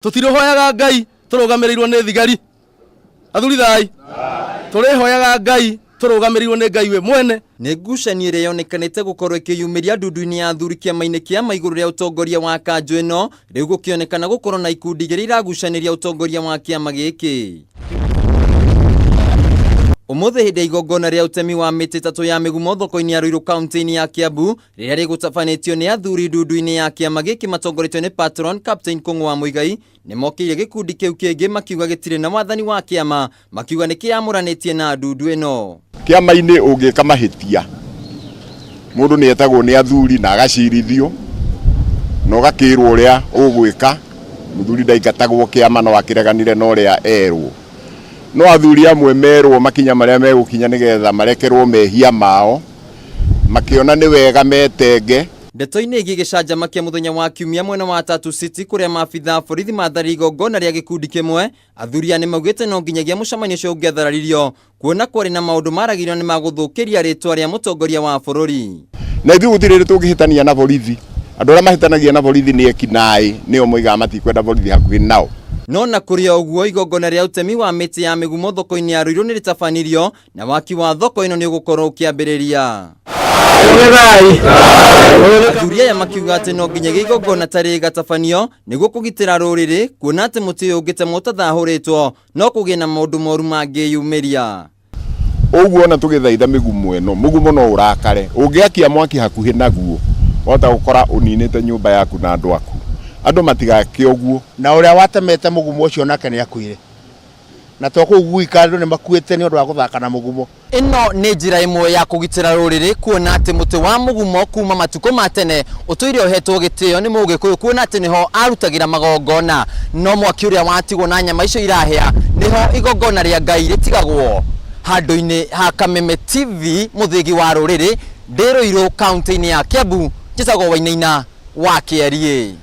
Tũtirĩhoyaga Ngai tũrũgamĩrĩirwo nĩ thigari. Athuri thai. Tũrĩhoyaga Ngai tũrũgamĩrĩirwo nĩ Ngai we mwene. Nĩ ngucanio ĩrĩa yonekanĩte gũkorwo ĩkĩyumĩria ndundu-inĩ ya athuri kĩama-inĩ kĩa ma igũrũ rĩa ũtongoria wa kanjũ ĩno, rĩu gũkĩonekana gũkorwo na ikundi igĩrĩ iragucanĩria ũtongoria wa kĩama gĩkĩ. Ũmũthĩ hĩndĩ ya igongona rĩa ũtemi wa mĩtĩ ĩtatũ ya mĩgumo thoko-inĩ ya Ruiru kaunti-inĩ ya Kiambu, rĩrĩa rĩgũtabanĩtio nĩ athuri ndundu-inĩ ya kĩama gĩkĩ matongoretio nĩ Patron Captain Kũng'ũ wa Mũigai, nĩ mokĩire gĩkundi kĩu kĩngĩ makiuga gĩtirĩ na wathani wa kĩama, makiuga nĩ kĩyamũranĩtie na ndundu ĩno. Kĩama-inĩ ũngĩka mahĩtia, mũndũ nĩ etagwo nĩ athuri na agacirithio na ũgakĩrwo ũrĩa ũgwĩka. Mũthuri ndaingatagwo kĩama no akĩreganire na ũrĩa erwo. No athuri amwe merwo makinya marĩa megũkinya nĩgetha marekerwo mehia mao, makĩona nĩ wega metenge. Ndeto-inĩ ĩgiĩ gĩcanjama kĩa mũthenya wa Kiumia mwena wa Tatu City kũrĩa maabithaa a borithi matharire igongona rĩa gĩkundi kĩmwe, athuri aya nĩmaugĩte no nginyagia mũcemanio ũcio ũngĩathararirio kuona kwarĩ na maũndũ maragĩrio nĩ magũthũkĩria rĩtwa rĩa mũtongoria wa bũrũri. Na ithuĩ gũtirĩ hĩndĩ tũngĩhĩtania na borithi. Andũ arĩa mahĩtanagia na borithi nĩ eki-naĩ, nĩo moigaga matikwenda borithi hakuhĩ nao. No na kũrĩ o ũguo, igongona rĩa ũtemi wa mĩtĩ ya mĩgumo thoko-inĩ ya Ruiru nĩrĩtabanirio na waki wa thoko ĩno nĩ ũgũkorwo ũkĩambĩrĩria. Athuri aya makiuga atĩ no nginyagia igongona ta rĩrĩ gatabanio nĩguo kũgitĩra rũrĩrĩ kuona atĩ mũtĩ ũyũ ũngĩtemwo ũtathahũrĩtwo no kũgĩe na maũndũ moru mangĩyumĩria. Ũguo ona tũgĩthaitha mĩgumo ĩno, mũgumo no ũrakare. Ũngĩakia mwaki hakuhĩ naguo, wahota gũkora ũninĩte nyũmba yaku na andũ aku. Andũ matigake ũguo. Na ũrĩa watemete mũgumo ũcio nake nĩakuire. Na to kũu gwika andũ nĩ makuĩte nĩ ũndũ wa gũthaka na mũgumo. Ĩno nĩ njĩra ĩmwe ya kũgitĩra rũrĩrĩ kuona atĩ mũtĩ wa mũgumo kuma matukũ ma tene ũtũire ũhetwo gĩtĩo nĩ mũgĩkũyũ kuona atĩ nĩho arutagĩra magongona. No mwaki ũrĩa watigwo na nyama icio irahĩa nĩho igongona rĩa Ngai rĩtigagwo. Handũ-inĩ ha Kameme TV mũthĩgi wa rũrĩrĩ, ndĩ Ruiru kaũntĩ-inĩ ya Kiambu, njĩtagwo Wainaina wa Kĩariĩ.